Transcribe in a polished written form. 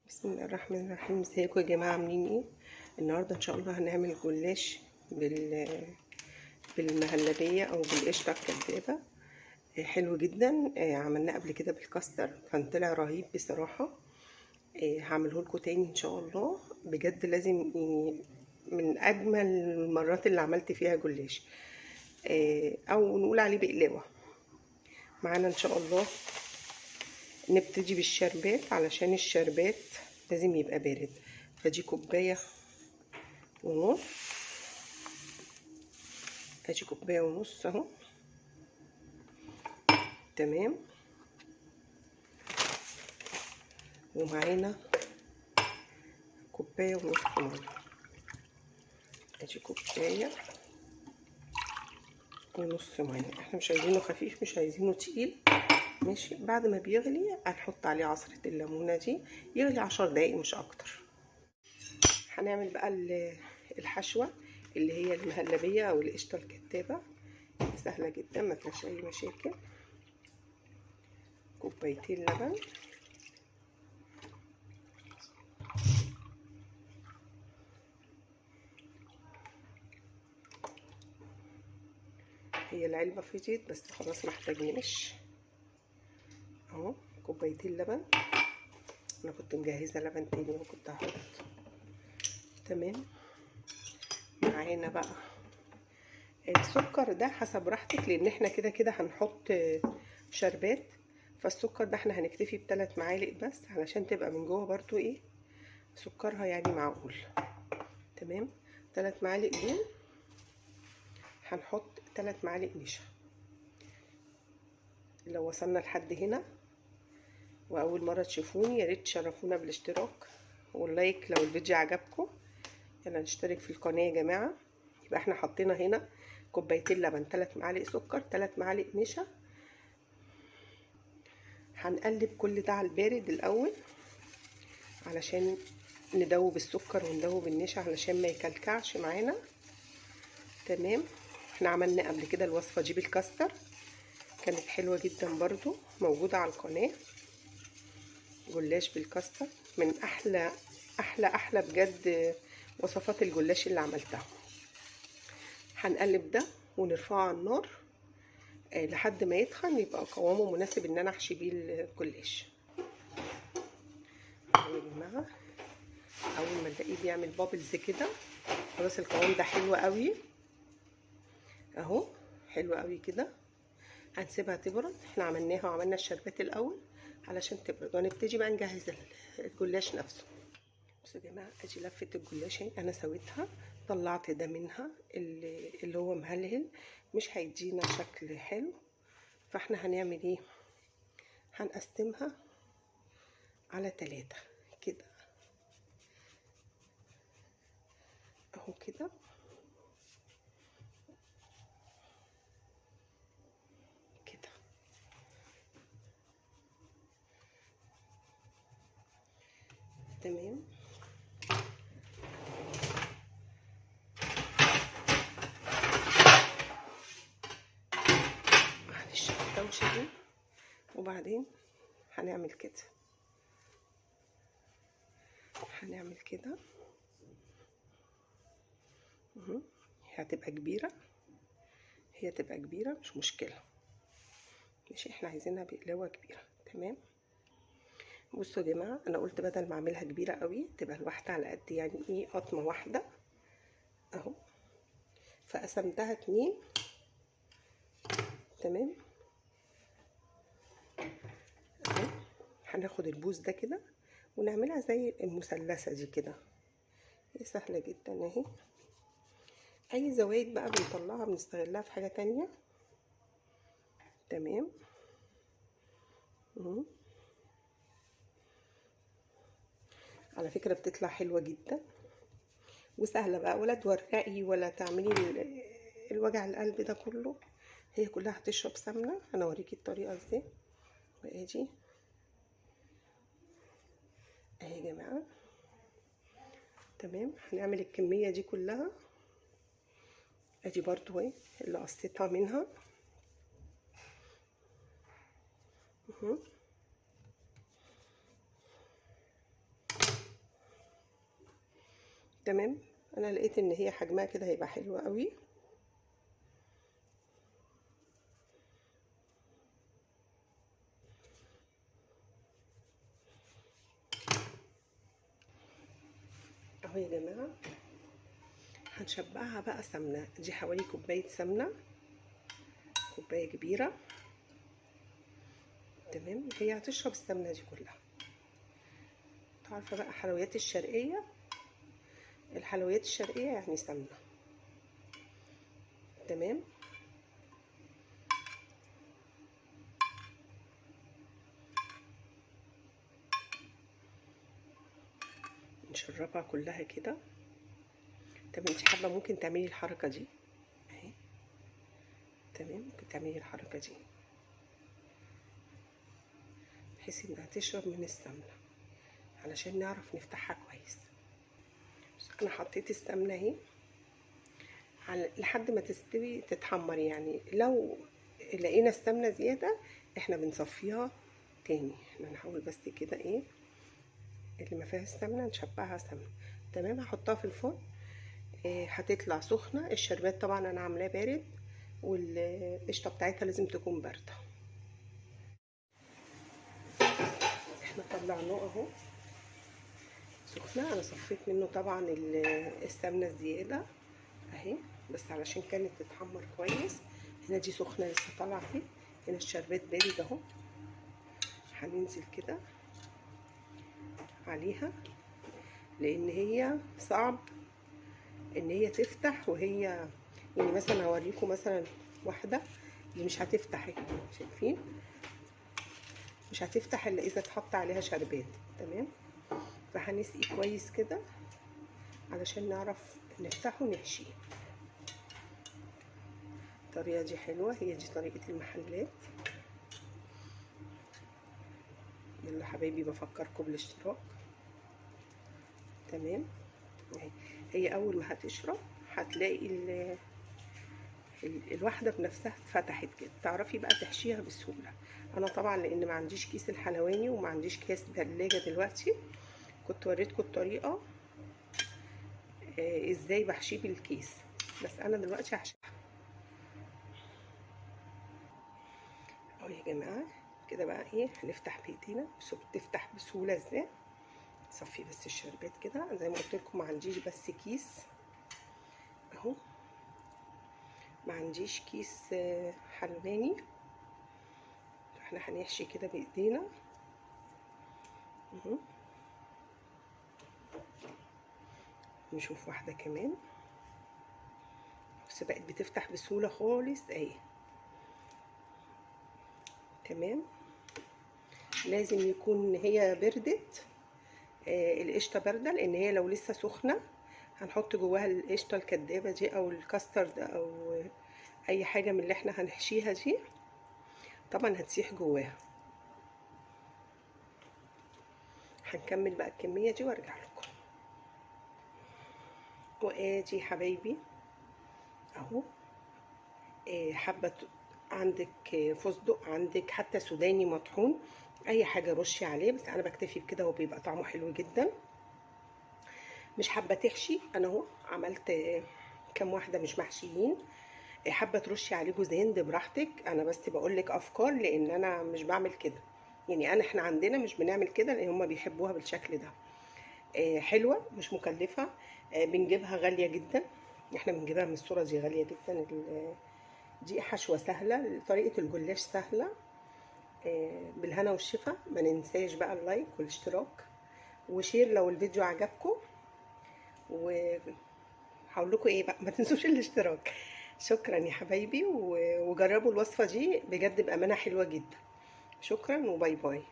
بسم الله الرحمن الرحيم. ازيكم يا جماعة، عاملين ايه؟ النهارده ان شاء الله هنعمل جلاش بالمهلبيه او بالقشطه الكدابه، حلو جدا. عملناه قبل كده بالكاستر، كان طلع رهيب بصراحة. هعمله لكم تاني ان شاء الله، بجد لازم، يعني من اجمل المرات اللي عملت فيها جلاش، او نقول عليه بقلاوه. معانا ان شاء الله نبتدي بالشربات، علشان الشربات لازم يبقى بارد. فدي كوباية ونص، ادي كوباية ونص اهو، تمام. ومعانا كوباية ونص مية، ادي كوباية ونص مية. احنا مش عايزينه خفيف، مش عايزينه تقيل، ماشي. بعد ما بيغلي هنحط عليه عصرة الليمونة دي، يغلي 10 دقايق مش اكتر. هنعمل بقى الحشوة اللي هي المهلبية او القشطة الكدابة، سهلة جدا ما فيهاش اي مشاكل. كوبايتين لبن، هي العلبة فضيت بس خلاص ما احتاجناش اهو. كوبايتين لبن، انا كنت مجهزة لبن تاني وكنت هحط، تمام. معانا بقى السكر ده حسب راحتك، لان احنا كده كده هنحط شربات، فالسكر ده احنا هنكتفي ب3 معالق بس، علشان تبقى من جوه برضو ايه سكرها يعني معقول، تمام. 3 معالق دول هنحط 3 معالق نشا. لو وصلنا لحد هنا واول مرة تشوفوني، يا ريت تشرفونا بالاشتراك وال like لو الفيديو عجبكم. يلا نشترك في القناة يا جماعة. يبقى احنا حطينا هنا كوبايتين لبن، 3 معالق سكر، 3 معالق نشا. هنقلب كل ده على البارد الاول، علشان ندوب السكر وندوب النشا، علشان ما يكلكعش معانا، تمام. احنا عملنا قبل كده الوصفة دي بالكاستر، كانت حلوة جدا برضو، موجودة على القناة، جلاش بالكاستر من احلى احلى احلى بجد وصفات الجلاش اللي عملتها. هنقلب ده ونرفعه على النار لحد ما يتخن، يبقى قوامه مناسب ان انا احشي بيه الجلاش. يا جماعة اول ما نلاقيه بيعمل bubbles كده، خلاص القوام ده حلو قوي اهو، حلو قوي كده. هنسيبها تبرد، احنا عملناها وعملنا الشربات الاول علشان تبرد، وهنبتدي بقى نجهز الجلاش نفسه. بصوا يا جماعة، ادي لفه الجلاش اهي، انا سويتها، طلعت ده منها اللي هو مهلهل، مش هيدينا شكل حلو. فاحنا هنعمل ايه؟ هنقسمها على 3 كده اهو، كده كده، تمام. معلش الدوشة دي. وبعدين هنعمل كده، هنعمل كده، هتبقى كبيرة، هي تبقى كبيرة مش مشكلة، ماشي. احنا عايزينها بقلاوه كبيرة، تمام. بصوا يا جماعة، انا قلت بدل ما اعملها كبيرة قوي تبقى الواحدة على قد يعني ايه قطمه واحدة اهو، فقسمتها 2، تمام اهو. هناخد البوز ده كده ونعملها زي المثلثة دي كده، هي سهلة جدا اهي. اي زوايد بقى بنطلعها بنستغلها في حاجة تانية، تمام. على فكرة بتطلع حلوة جدا وسهلة بقى، ولا تورقي ولا تعملي الوجع القلب ده كله، هي كلها هتشرب سمنة. انا اوريكي الطريقة ازاي. وادي اهي يا جماعة، تمام. هنعمل الكمية دي كلها، ادي برضو اهي اللي قصيتها منها. تمام، انا لقيت ان هي حجمها كده هيبقى حلو قوي. اهو يا جماعة هنشبعها بقى سمنه، دي حوالي كوباية سمنه، كوباية كبيرة. تمام، هي هتشرب السمنة دي كلها. عارفه بقى حلويات الشرقية، الحلويات الشرقية يعني سمنه. تمام، نشربها كلها كده. طب انت حابة ممكن تعملي الحركة دي اهي. تمام، ممكن تعملي الحركة دي بحيث انها تشرب من السمنة علشان نعرف نفتحها كويس. انا حطيت السمنة اهي لحد ما تستوي تتحمر، يعني لو لقينا السمنة زيادة احنا بنصفيها تاني. احنا نحاول بس كده ايه اللي ما فيها السمنة نشبعها سمنه. تمام، هحطها في الفرن، هتطلع سخنة. الشربات طبعا انا عاملاه بارد، والقشطه بتاعتها لازم تكون باردة. احنا طلعناه اهو سخنة، انا صفيت منه طبعا السمنة الزيادة اهي، بس علشان كانت تتحمر كويس. هنا دي سخنة لسه طالعه اهي، هنا الشربات بارد اهو. هننزل كده عليها لان هي صعب ان هي تفتح، وهي يعني مثلا هوريكم مثلا واحدة اللي مش هتفتح اهي، شايفين مش هتفتح الا اذا اتحط عليها شربات. تمام، فهنسقي كويس كده علشان نعرف نفتحه ونحشيه. الطريقة دي حلوة، هي دي طريقه المحلات. يلا حبايبي بفكركم بالاشتراك. تمام، هي اول ما هتشرب هتلاقي الواحدة بنفسها اتفتحت كده، تعرفي بقى تحشيها بسهولة. انا طبعا لان ما عنديش كيس الحلواني وما عنديش كيس ثلاجه دلوقتي، كنت وريتكم الطريقة ازاي بحشيه بالكيس، بس انا دلوقتي هحشيها اهو يا جماعة. كده بقى ايه هنفتح بايدينا، بصوا بتفتح بسهولة ازاي. صفي بس الشربات كده، زي ما قلت لكم ما عنديش بس كيس اهو، ما عنديش كيس حلواني، احنا هنحشي كده بايدينا اهو. نشوف واحدة كمان، بس بقت بتفتح بسهولة خالص اهي. تمام، لازم يكون هي بردت، القشطه باردة، لان هي لو لسه سخنة هنحط جواها القشطه الكدابه دي او الكاسترد او اي حاجة من اللي احنا هنحشيها دي، طبعا هتسيح جواها. هنكمل بقى الكمية دي وارجع لكم. وادي حبايبي اهو، حبه عندك فستق، عندك حتى سوداني مطحون، اي حاجة رشي عليه، بس انا بكتفي بكده وبيبقى طعمه حلو جدا. مش حابة تحشي، انا اهو عملت كام واحدة مش محشيين. حابة ترشي عليه جوز هند براحتك، انا بس بقول لك افكار لان انا مش بعمل كده، يعني احنا عندنا مش بنعمل كده لان هما بيحبوها بالشكل ده. حلوة مش مكلفة، بنجيبها غالية جدا، احنا بنجيبها من الصورة دي غالية جدا. دي حشوه سهلة، طريقه الجلاش سهلة. بالهنا والشفا. ما ننساش بقى ال like والاشتراك و share لو الفيديو عجبكم، وهقول لكم ايه بقى، ما تنسوش الاشتراك. شكرا يا حبايبي، وجربوا الوصفة دي بجد بامانه حلوة جدا. شكرا و bye bye.